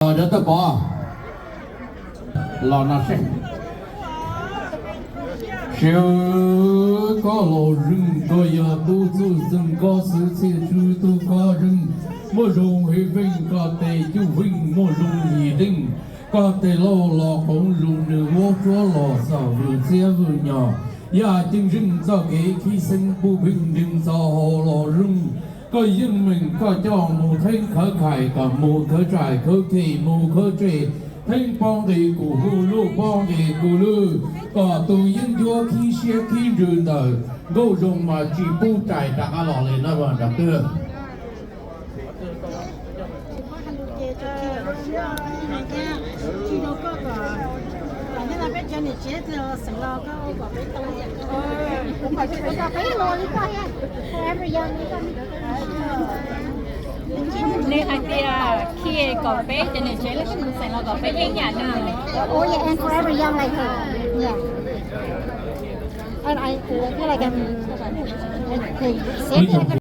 Dab Tawj Pov los no seb. Sawv koj los zeeg, koj yog tub txuj xeem, koj xwv txhiaj tswv tug koj zeeg. Muaj zoo hev feej koj tes cuj feej, muaj zoo yim deej koj tes lauj, los qoov lug nws muab tsuab los txog vwm txiab vwm nyom. Yaj ceeb zeej txoj kev khib xeeb puj pheej nreeg txo hauv los zeeg. Koj yeej meem koj coj mus theeb khawv khais kom mus khawv tsaim khawv ceg mus khawv tseg, theeb pob nqis kuv hu luj pob nqis kuv lwj, kom tus yeeb ncuab khib siab khib ntsws ntawm Nkauj Zoo mas tsis pub rais rov qab los li na. Dab Tawj. Nej hais tias khi kom peb cov niam tsev lub xeem los kom peb yeej yam nws. Oh, yeah, and forever young like her. Yeah. And I, I feel like I'm, okay, same thing.